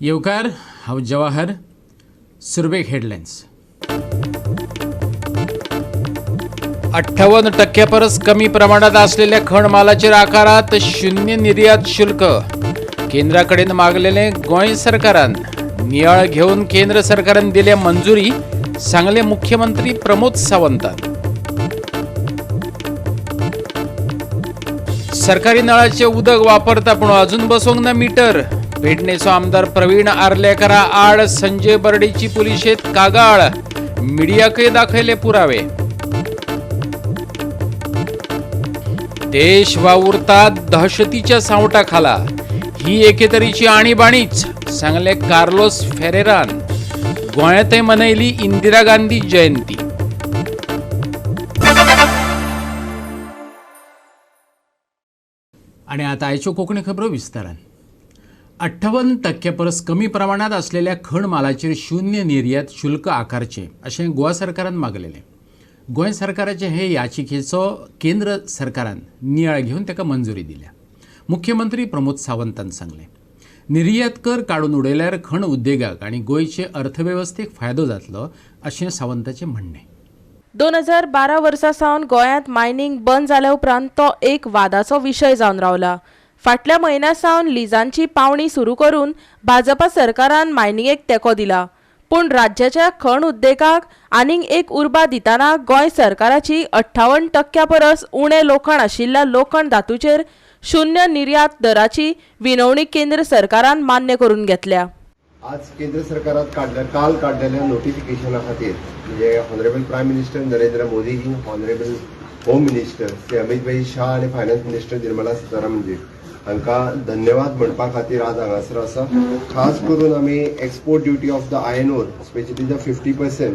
येवकार, हांव जवाहर. सुरवेक हेडलायन्स. 58% परस कमी प्रमाणात असलेल्या खण मालाचेर आकारात शून्य निर्यात शुल्क. केंद्राकडेन मागलेले गोंय सरकारान. नियाळ घेवन केंद्र सरकारान दिल्या मंजुरी, सांगले मुख्यमंत्री प्रमोद सावंतान. सरकारी नळाचे उदक वापरता पूण अजून बसोवंक ना मीटर. पेडणेचो आमदार प्रवीण आर्लेकरा आड संजय बर्डेची पुलिशेत कागाळ. मिडियाकय दाखयले पुरावे. देश वावुरता दहशतीच्या सांवटाखाला, ही एकेतरीची आणीबाणीच, सांगले कार्लोस फेरेरान. गोंयांतय मनयली इंदिरा गांधी जयंती. आणि आता आयच्यो कोंकणी खबरो विस्तारान. 58% परस कमी प्रमाणात असलेल्या खण मालाचेर शून्य निर्यात शुल्क आकारचें अशें गोवा सरकारान मागलेलें. गोंय सरकाराचे हे याचिकेचो केंद्र सरकारान नियाळ घेवन ताका मंजुरी दिल्या. मुख्यमंत्री प्रमोद सावंतान सांगलें, निर्यात कर काडून उडयल्यार खण उद्देगाक आनी गोंयचे अर्थवेवस्थेक फायदो जातलो अशें सावंताचें म्हणणें. 2012 वर्सा सावन गोंयांत मायनिंग बंद जाल्या उपरांत तो एक वादाचो विशय जावन रावला. फाटल्या म्हयन्या सावन लिजांची पावणी सुरू करून भाजपा सरकारान मायनिंगेक तेंको दिला. पूण राज्याच्या खण उद्देगाक आनीक एक उर्बा दितना गोंय सरकाराची 58% परस उणें लोखण आशिल्ल्या लोखण धातूचेर शून्य निर्यात दराची विनवणी केंद्र सरकारान मान्य करून घेतल्या. आज केंद्र सरकारात काडल्या काल काडलेल्या नोटिफिकेशना खातीर म्हणजे honourable prime minister Narendra Modiji, honourable home minister Shri Amit bhai Shah आनी फायनान्स मिनिस्टर निर्मला सीतारामनजी हांकां धन्यवाद म्हणपा खातीर आज हांगासर आसा. खास करून आमी export duty of the iron ore specially the 50%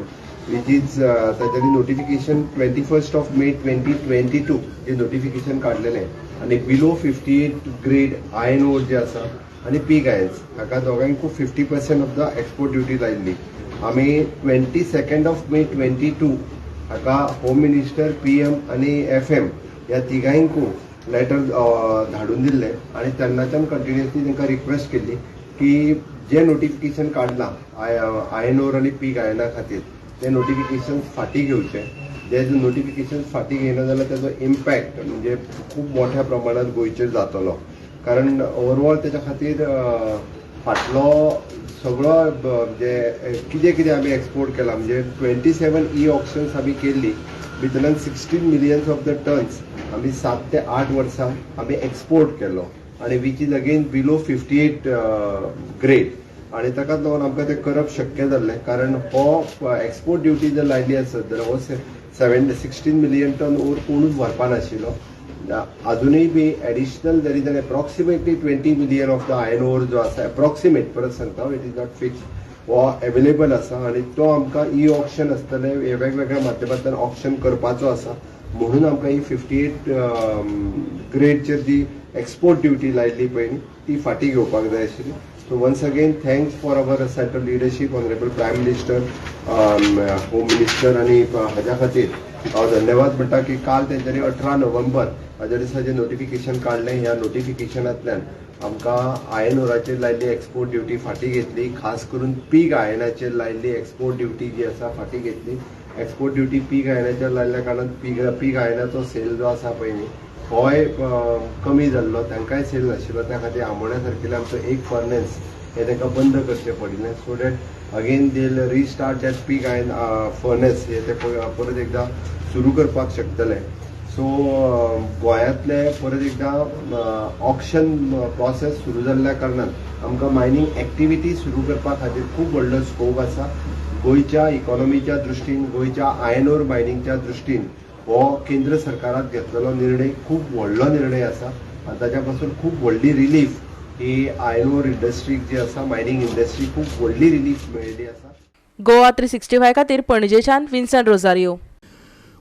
which is ताच्यानी notification 21 May 2022 J notification काडलेलें आनी बिलो 58 ग्रेड आयर्न ओर जे आसा आनी पीग आयन्स हाका दोगांयकूय 50% ऑफ the export duty लायिल्ली. आमी 22 मे 22 हाका होम मिनिस्टर, PM आनी FM ह्या तिगांयकूय लेटर धाडून दिल्लें आनी तेन्नाच्यान कंटिन्युअसली तांकां रिक्वेस्ट केल्ली की जें नोटिफिकेशन काडलां आयर्न ओर आनी पीग आयर्ना खातीर तें नोटिफिकेशन फाटीं घेवचें. जे नोटिफिकेशन फाटीं घेयना जाल्यार ताजो इम्पॅक्ट म्हणजे खूब मोठ्या प्रमाणात गोंयचेर जातलो. कारण ओवरऑल तेच्या खातीर फाटलो सगळो म्हणजे कितें कितें आमी एक्सपोर्ट केला म्हणजे 27 ई ऑक्शन्स आमी केल्ली, भितरल्यान 16 मिलियन्स ऑफ the turns आमी 7 ते 8 वर्सां आमी एक्सपोर्ट केलो आनी which is again below 58 grade. आनी ताकाच लागून आमकां तें करप शक्य जाल्लें. कारण हो एक्सपोर्ट ड्युटी जर लायली आसत जाल्यार हो 16 मिलियन टन ओर कोणूच व्हरपा नाशिल्लो. अजूनय बी additional there is an approximately 20 million of the iron ore जो आसा एप्रॉक्सिमेट, परत सांगता it is not fix, हो एवेलेबल आसा आनी तो आमकां ई ऑक्शन आसतलें, वेगवेगळ्या माध्यमांतल्यान ऑक्शन करपाचो आसा. म्हणून आमकां ही 58 ग्रेडचेर जी एक्सपोर्ट ड्युटी लायल्ली पळय न्ही ती फाटीं घेवपाक जाय आशिल्ली. So once again thanks for our central leadership, honourable prime minister, home minister आनी हाज्या खातीर हांव धन्यवाद म्हणटा की काल तेंच्यांनी 18 नोव्हेंबर हाज्या दिसा जें नोटिफिकेशन काडलें ह्या नोटिफिकेशनांतल्यान आमकां आयर्न ओराचेर लायल्ली एक्सपोर्ट ड्युटी फाटीं घेतली. खास करून पीग आयर्नाचेर लायल्ली एक्सपोर्ट ड्युटी जी आसा फाटीं घेतली. एक्सपोर्ट ड्युटी पीग आयर्नाचेर लायल्ल्या कारणान पीग आयर्नाचो सेल जो आसा पळय न्ही होय कमी जाल्लो, तांकांय सेल नाशिल्लो. त्या खातीर आमोण्या सारकेले आमचो एक फर्नेस हे तांकां बंद करचें पडिल्लें. So that again they restart that pig iron furnace हे ते परत एकदां सुरू करपाक शकतले. सो गोंयांतले परत एकदां ऑक्शन प्रोसेस सुरू जाल्ल्या कारणान आमकां मायनींग एक्टिविटी सुरू करपा खातीर खूब व्हडलो स्कोप आसा. गोंयच्या इकॉनॉमीच्या दृश्टीन, गोंयच्या आयर्न ओर मायनिंगच्या दृश्टीन हो केंद्र सरकारान घेतलेलो निर्णय खूब व्हडलो निर्णय आसा आनी ताच्या पासून खूब व्हडली रिलीफ ही आयर्न ओर इंडस्ट्रीक जी आसा, मायनींग इंडस्ट्री खूब व्हडली रिलीफ मेळिल्ली आसा. गोवा 365 खातीर पणजेच्यान विन्सन रोजारियो.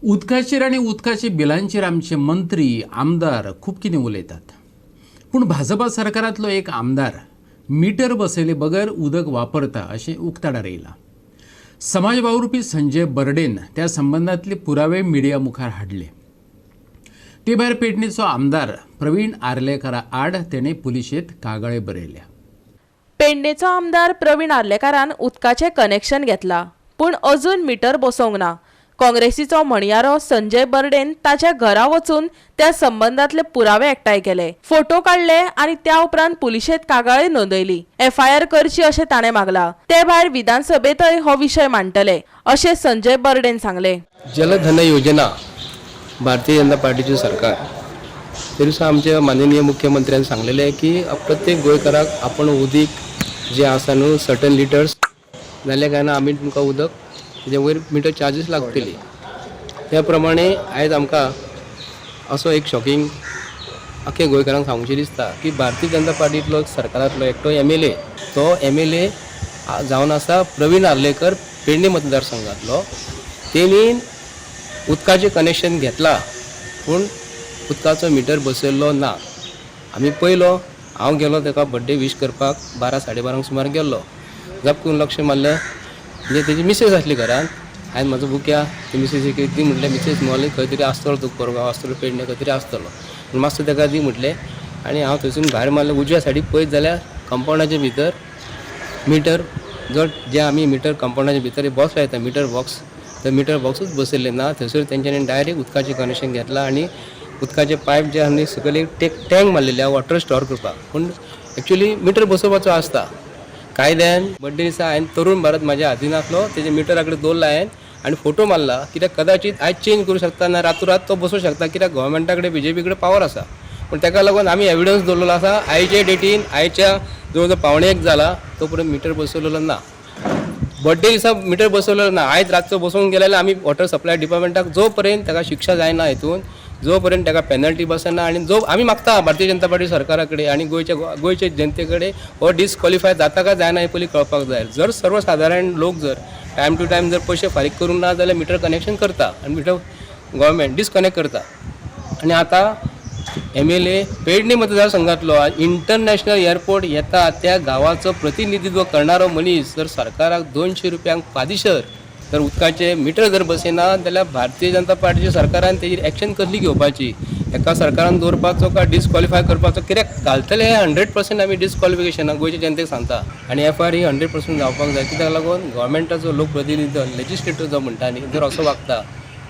उदकाचेर आनी उदकाच्या बिलांचेर आमचे मंत्री, आमदार खूब कितें उलयतात, पूण भाजपा सरकारांतलो एक आमदार मिटर बसयले बगर उदक वापरता अशें उक्ताडार येयलां. समाज वावुरपी संजय बर्डेन त्या संबंदांतले पुरावे मिडिया मुखार हाडले. ते भायर पेडणेचो आमदार प्रवीण आर्लेकरा आड तेणें पुलिशेंत कागाळे बरयल्या. पेडणेचो आमदार प्रवीण आर्लेकारान उदकाचें कनेक्शन घेतला, पूण अजून मिटर बसोवंक ना. काँग्रेसीचो म्हणयारो संजय बर्डेन ताच्या घरा वचून त्या संबंदांतले पुरावे एकठांय केले, फोटो काडले आनी त्या उपरांत पुलिशेंत कागाळय नोंदयली. एफआयआर करची अशें ताणें मागला. ते भायर विधानसभेंतय हो विशय मांडटले अशें संजय बर्डेन सांगलें. जलधन योजना भारतीय जनता पार्टीचे सरकार ते दिसा आमच्या माननीय मुख्यमंत्र्यान सांगलेलें की प्रत्येक गोंयकाराक आपण उदीक जें आसा न्हू सर्टन लिटर्स जाल्यार काय ना आमी तुमकां उदक तेजे वयर मिटर चार्जीस लागतली. त्या प्रमाणे आयज आमकां असो एक शॉकिंग आख्या गोंयकारांक सांगूचें दिसता की भारतीय जनता पार्टींतलो सरकारांतलो एकटो एमएलए, तो एमएलए जावन आसा प्रवीण आर्लेकर, पेडणे मतदारसंघांतलो. तेणी उदकाचें कनेक्शन घेतला पूण उदकाचो मिटर बसयल्लो ना. आमी पयलो हांव गेलो ताका बड्डे वीश करपाक 12 साडे 12 सुमार गेल्लो. जपकून लक्ष मारलें म्हणजे तेजी मिसेस आसली घरान. हांवें म्हाजो बुक्या ते मिसेसीक दी म्हटलें, मिसेस मोले खंय तरी आसतलो तुका कोरगांव आसतलो पेडणे खंय तरी आसतलो पूण मातसो ताका दी म्हटलें आनी हांव थंयसून भायर मारलें. उजव्या सायडीक पळयत जाल्यार कंपावंडाच्या भितर मिटर जो जे आमी मिटर कंपावंडाच्या भितर बॉक्स लायता मिटर बॉक्स, तर मिटर बॉक्सूच बसयल्लें ना. थंयसर तेंच्यांनी डायरेक्ट उदकाचें कनेक्शन घेतलां आनी उदकाचे पायप जे आहा न्ही सकयल एक टँक मारलेले आहा वॉटर स्टोर करपाक, पूण एक्चुली मिटर बसोवपाचो आसता कायद्यान. बड्डे दिसा हांवें तरुण भारत म्हाज्या हातीन आसलो, तेजे मिटरा कडेन दवरला हांवें आनी फोटो मारला. कित्याक कदाचीत आयज चेंज करूं शकता ना रातोरात तो बसोवंक शकता, कित्याक गोवोरमेंटा कडेन बीजेपी कडेन पावर आसा. पूण ताका लागून आमी एविडन्स दवरलेलो आसा. आयचे डेटीन आयच्या जवळ जवळ 12:45 जाला तो पर्यंत मिटर बसवलेलो ना. बड्डे दिसा मिटर बसवलेलो ना. आयज रातचो बसोवंक गेले जाल्यार आमी वॉटर सप्लाय डिपार्टमेंटाक जो पर्यंत ताका शिक्षा जायना हितून, जो पर्यंत ताका पेनल्टी बसना आनी जो आमी मागता भारतीय जनता पार्टी सरकारा कडेन आनी गोंयचे जनते कडेन हो डिसक्वॉलिफाय जाता काय जायना हें पयलीं कळपाक जाय. जर सर्वसादारण लोक जर टायम टू टायम जर पयशे फारीक करूंक ना जाल्यार मिटर कनेक्शन करता आनी मिटर गोवोरमेंट डिसकनेक्ट करता. आनी आतां एमएलए पेडणे मतदारसंघातलो इंटरनॅशनल एअरपोर्ट येता त्या गांवाचो प्रतिनिधित्व करणारो मनीस जर सरकाराक 200 रुपयांक पादिशर जर उदकाचें मिटर जर बसयना जाल्यार भारतीय जनता पार्टीच्या सरकारान तेजेर एक्शन कसली घेवपाची? हेका सरकारान दवरपाचो काय डिसक्वॉलिफाय करपाचो? कित्याक घालतले 100% आमी डिसक्वॉलिफिकेशनाक गोंयच्या जनतेक सांगता. आनी एफआयआर ही 100% जावपाक जाय. कित्याक लागून गोवोरमेंटाचो लोकप्रतिनिधी लेजिस्लेटर जो म्हणटा न्ही जर असो वागता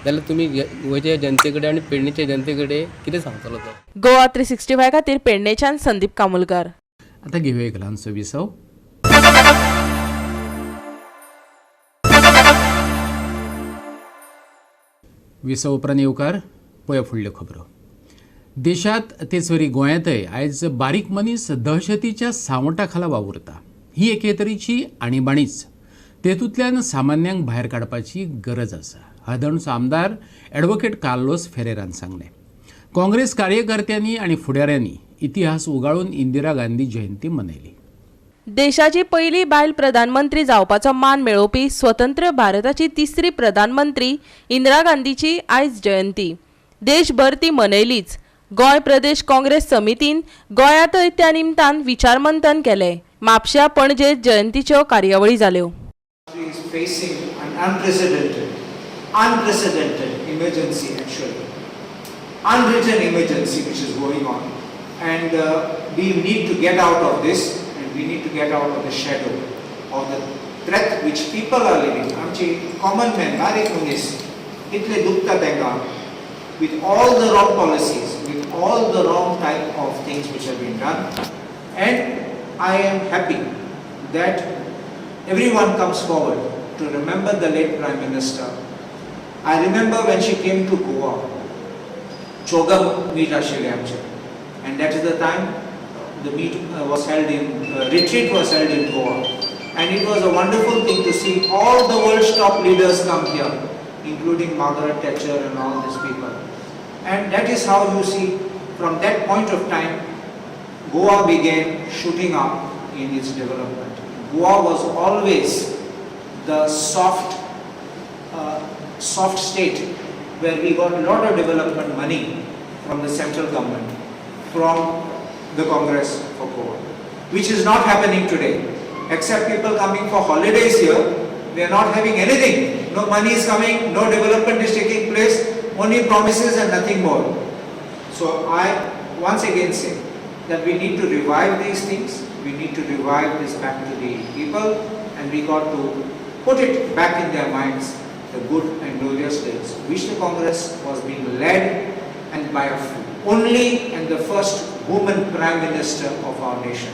जाल्यार तुमी गोंयच्या जनते कडेन आनी पेडणेच्या जनते कडेन कितें सांगतलो तो? गोवा 365 खातीर पेडणेच्यान संदीप कामुलकार. आतां घेवया एक ल्हानसो विसव. विसव उपरांत येवकार पळय फुडल्यो खबरो. देशांत तेचवरी गोंयांतय आयज बारीक मनीस दहशतीच्या सांवटा खाला वावुरता. ही एके तरेची आणीबाणीच. तेतूंतल्यान सामान्यांक भायर काडपाची गरज आसा, हळदणचो आमदार एडवोकेट कार्लोस फेरेरान सांगलें. काँग्रेस कार्यकर्त्यांनी आनी फुडाऱ्यांनी इतिहास उगाळून इंदिरा गांधी जयंती मनयली. देशाची पयली बायल प्रधानमंत्री जावपाचो मान मेळोवपी स्वतंत्र भारताची तिसरी प्रधानमंत्री इंदिरा गांधीची आयज जयंती. देशभर ती मनयलीच. गोंय प्रदेश काँग्रेस समितीन गोंयांतय त्या निमतान विचारमंथन केलें. म्हापश्यां पणजे जयंतीच्यो कार्यावळी जाल्यो. Is facing an unprecedented emergency actually, unwritten emergency which is going on, and we need to get out of this, and we need to get out of the shadow of the threat which people are living. आमची common man, बारीक मनीस इतले दुखता तांकां with all the wrong policies, with all the wrong type of things which have been done. And I am happy that everyone comes forward to remember the late Prime Minister. I remember when she came to Goa, CHOGM meet आशिल्लें आमचें, and that is the time the meet was held in, retreat was held in Goa. And it was a wonderful thing to see all the world's top leaders come here, including Margaret Thatcher and all these people. And that is how you see, from that point of time, Goa began shooting up in its development. Goa was always the soft state where we got a lot of development money from the central government, from the Congress for Goa, which is not happening today. Except people coming for holidays here, we are not having anything. No money is coming, no development is taking place, only promises and nothing more. So I once again say that we need to revive these things. We need to revive this back to the people, and we got to put it back in their minds, the good and glorious days which the Congress was being led and by a only and the first woman Prime Minister of our nation.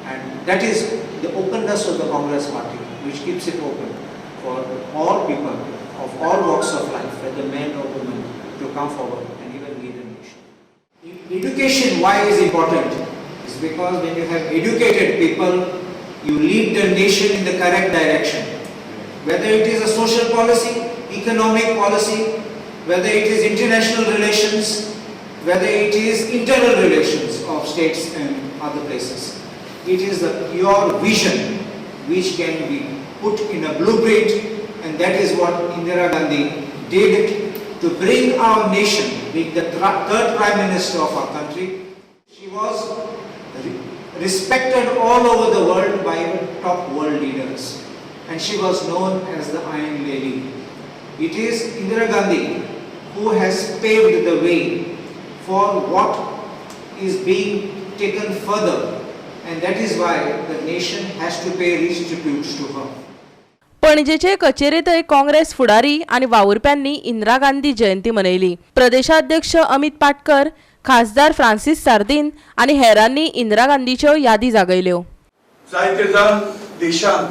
And that is the openness of the Congress party, which keeps it open for all people of all walks of life, whether men or women, to come forward and even lead the nation. Education, why is important? Is because when you have educated people, you lead the nation in the correct direction. Whether it is a social policy, economic policy, whether it is international relations, whether it is internal relations of states and other places. It is your vision which can be put in a blueprint, and that is what Indira Gandhi did to bring our nation, being the third Prime Minister of our country. She was respected all over the world by top world leaders, and she was known as the Iron Lady. It is Indira Gandhi who has paved the way for what is being taken further, and that is why the nation has to pay rich tributes to her. पणजेचे कचेरेंतय Congress फुडारी आनी वावुरप्यांनी इंदिरा गांधी जयंती मनयली. प्रदेशाध्यक्ष अमित पाटकर, खासदार Francis Sardinha आनी हेरांनी इंदिरा गांधीच्यो यादी जागयल्यो. जायते जाण देशांत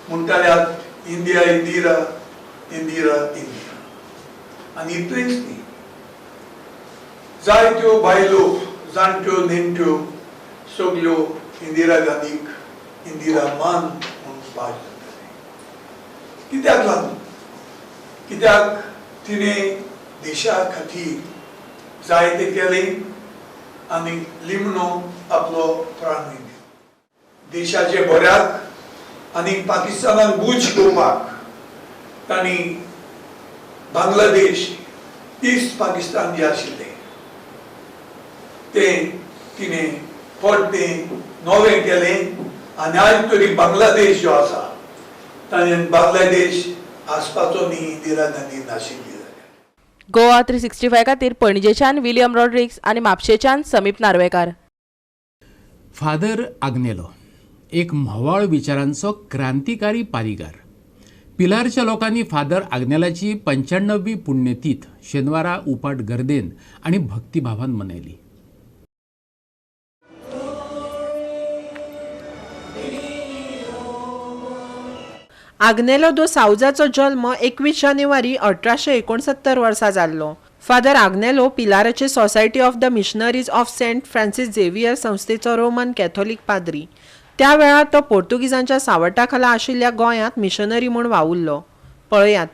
म्हणटाले इंदिरा इंदिरा इंदिरा इंदिरा, आनी इतलेंच न्ही, जायत्यो बायलो जाणट्यो नेणट्यो सगल्यो इंदिरा गांधीक इंदिरा मान म्हणून पाज जाताले. कित्याक लागून? कित्याक तिणें देशा खातीर जायते केलें आनी लिमणो आपलो प्राण दिलो. देशाचे बऱ्याक आनी पाकिस्तानाक बूज घेवपाक तांणी बांगलादेश, ईस्ट पाकिस्तान जे आशिल्लें तें तिणें परतें नवें केलें आनी आयज तरी बांगलादेश जो आसा ताणें बांगलादेश आसपाचो न्ही इंदिरा गांधी नाशिल्ली जाल्यार. गोवा 365 खातीर पणजेच्यान विलियम रॉड्रिग्स आनी म्हापशेच्यान समीप नार्वेकार. फादर आग्नेलो एक म्होवाळ विचारांचो क्रांतिकारी पारिगार. पिलारच्या लोकांनी फादर आग्नेलाची 95वी पुण्यतीथ शेनवारा उपाट गर्देन आनी भक्तिभावान मनयली. आग्नेलो दो सावजाचो जल्म 21 जानेवारी 1869 वर्सा जाल्लो. फादर आग्नेलो पिलाराचे Society of the Missionaries of Saint Francis Xavier संस्थेचो रोमन कॅथोलिक पाद्री. त्या वेळार तो पोर्तुगीजांच्या सावटा खाला आशिल्ल्या गोंयांत मिशनरी म्हूण वावुरलो. पळयात.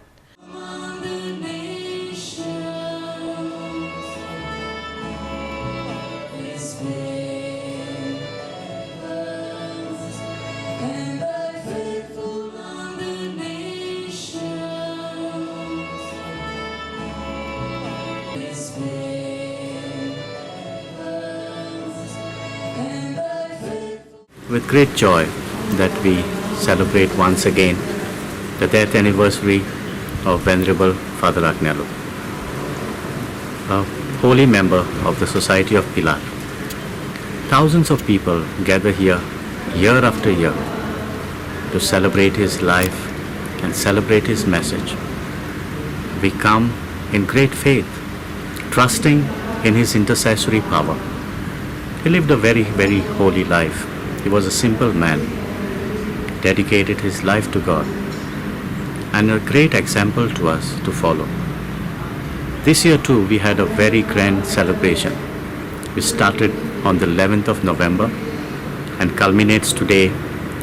With great joy that we celebrate once again the death anniversary of Venerable Father Agnelo, a holy member of the Society of Pilar. Thousands of people gather here year after year to celebrate his life and celebrate his message. We come in great faith, trusting in his intercessory power. He lived a very, very holy life. He was a simple man, dedicated his life to God, and a great example to us to follow. This year too, we had a very grand celebration. We started on the 11th of November and culminates today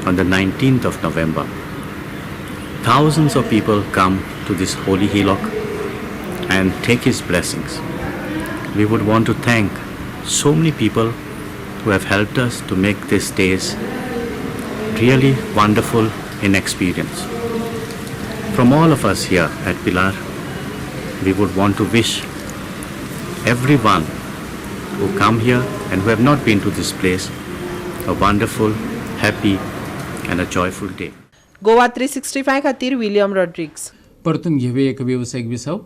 on the 19th of November. Thousands of people come to this holy hillock and take his blessings. We would want to thank so many people who have helped us to make these days really wonderful in experience. From all of us here at Pilar, we would want to wish everyone who come here and who have not been to this place a wonderful, happy and a joyful day. Goa 365 खातीर William Rodrigues. परतून घेवे एक वेवसायिक विसव.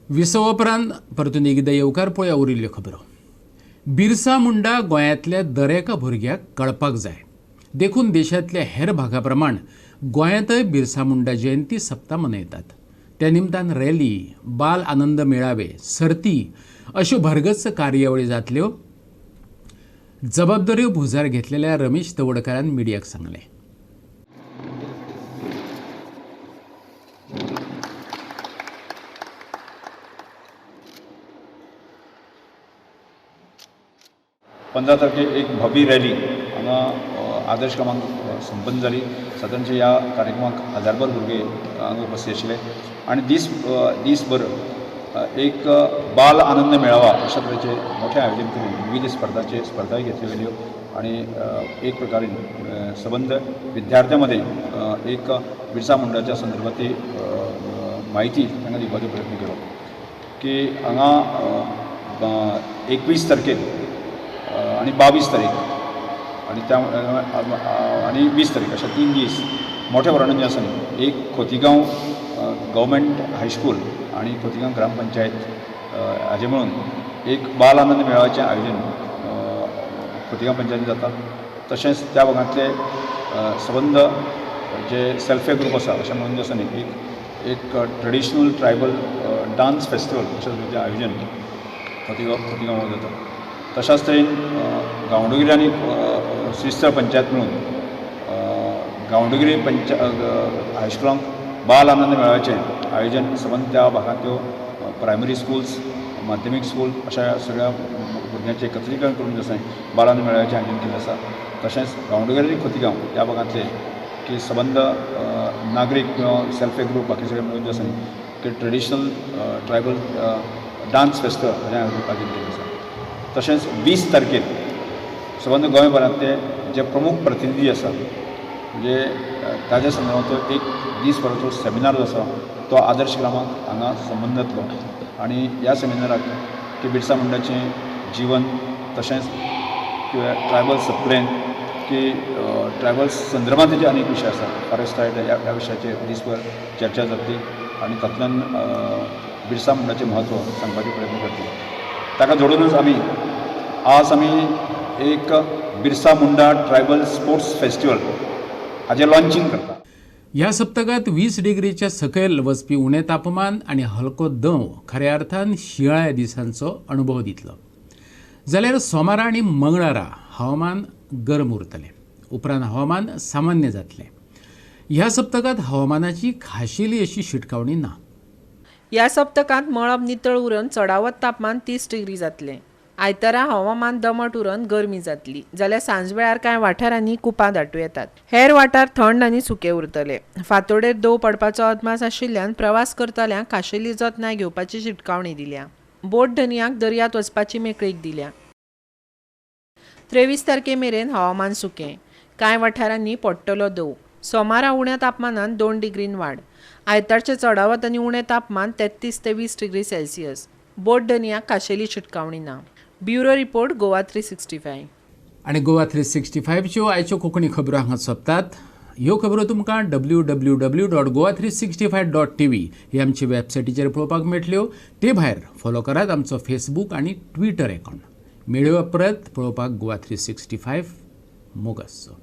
विसवा उपरांत परतून एकदां येवकार. पळोवया उरिल्ल्यो खबरो. बिरसा मुंडा गोंयांतल्या दरेका भुरग्याक कळपाक जाय, देखून देशांतल्या हेर भागा प्रमाण गोंयांतय बिरसा मुंडा जयंती सप्ता मनयतात. त्या निमतान रॅली, बाल आनंद मेळावे, सर्ती अश्यो भरगच्च कार्यावळी जातल्यो. जबाबदाऱ्यो भुजार घेतलेल्या रमेश तवडकारान मिडियाक सांगलें. पंदरा तारखेक एक भव्य रॅली हांगा आदर्श क्रमांक संपन्न जाली. सादारणशे ह्या कार्यक्रमाक हजारभर भुरगे हांगा उपस्थित आशिल्ले आनी दीसभर एक बाल आनंद मेळावा अशा तरेचें मोठें आयोजन करून विविध स्पर्धांचे स्पर्धाय घेतल्यो गेल्यो आनी एक प्रकारे सबंद विद्यार्थ्यां मदें एक बिरसा मुंडाच्या संदर्भांत म्हायती तांकां दिवपाचो प्रयत्न केलो की हांगा 21 तारखेर आनी 22 तारीख आनी त्या आनी 20 तारीख अशा 3 दीस मोठ्या प्रमाणान जें आसा न्ही एक खोतिगांव गव्हर्मेंट हायस्कूल आनी खोतिगांव ग्रामपंचायत हाजे मेळून एक बाल आनंद मेळाव्याचें आयोजन खोतिगांव पंचायतीन जाता. तशेंच त्या भागांतले सबंद जे सेल्फ हेल्प ग्रूप आसा अशें म्हणून जें आसा न्ही एक ट्रेडिशनल ट्रायबल डान्स फेस्टिवल अशें तरेचें आयोजन खोतिगांव जाता. तशाच तरेन गांवडोंगरी आनी श्रीस्थळ पंचायत मेळून गांवडोंगरी हायस्कुलांक बाल आनंद मेळाव्याचें आयोजन सबंद त्या भागांतल्यो प्रायमरी स्कुल्स, माध्यमीक स्कूल अशा सगळ्या भुरग्यांचें एकत्रीकरण करून जें आसा बाल आनंद मेळाव्याचें आयोजन केल्लें आसा. तशेंच गांवडोंगरी आनी खोतिगांव ह्या भागांतले की सबंद नागरीक किंवा सेल्फ हेल्प ग्रूप बाकी सगळे मेळून जें आसा न्ही की ट्रेडिशनल ट्रायबल डान्स फेस्टिवल हाजें आयोजन केल्लें आसा. तशेंच 20 तारखेर सबंद गोंयभरांतले जे प्रमुख प्रतिनिधी आसात म्हणजे ताज्या संदर्भांत एक दीसभराचो सेमिनार जो आसा तो आदर्श ग्रामाक हांगा संबंद जातलो आनी ह्या सेमिनाराक की बिरसा मुंडाचें जीवन तशेंच किंवा ट्रायबल सबप्लॅन की ट्रायबल संदर्भांत जे अनेक विशय आसा फॉरेस्ट रायट ह्या विशयाचेर दीसभर चर्चा जातली आनी तातूंतल्यान बिरसा मुंडाचें म्हत्व सांगपाचो प्रयत्न करतले. ताका जोडूनच आमी आज आमी एक Birsa Munda tribal sports festival हाजें लॉन्चिंग करता. ह्या सप्तकांत 20 डिग्रीच्या सकयल वचपी उणें तापमान आनी हलको दंव खऱ्या अर्थान शिंयाळ्या दिसांचो अणभव दितलो. जाल्यार सोमारा आनी मंगळारा हवामान गरम उरतलें. उपरांत हवामान सामान्य जातलें. ह्या सप्तकांत हवामानाची खाशेली अशी शिटकावणी ना. ह्या सप्तकांत मळब नितळ उरून चडावत तापमान 30 डिग्री जातलें. आयतारा हवामान दमट उरून गरमी जातली, जाल्यार सांजवेळार कांय वाठारांनी कुपां दाटूं येतात. हेर वाठार थंड आनी सुके उरतले. फांतोडेर दंव पडपाचो अदमास आशिल्ल्यान प्रवास करतल्यांक खाशेली जतनाय घेवपाची शिटकावणी दिल्या. बोट धनयांक दर्यांत वचपाची मेकळीक दिल्या. 23 तारखे मेरेन हवामान सुकें. कांय वाठारांनी पडटलो दंव. सोमारा उण्या तापमानान 2 डिग्रीन वाड. आयतारचें चडावत आनी उणें तापमान 33 ते 20 डिग्री सेल्सियस. बोट धनयांक खाशेली शिटकावणी ना. Bureau report, Goa 365. आनी गोवा 365च्यो आयच्यो कोंकणी खबरो हांगा सोंपतात. ह्यो खबरो तुमकां www.goa365.tv ही आमची वेबसायटीचेर पळोवपाक मेळटल्यो. ते भायर फॉलो करात आमचो फेसबूक आनी ट्विटर अकावंट. मेळुया परत पळोवपाक गोवा 365. मोग आसचो.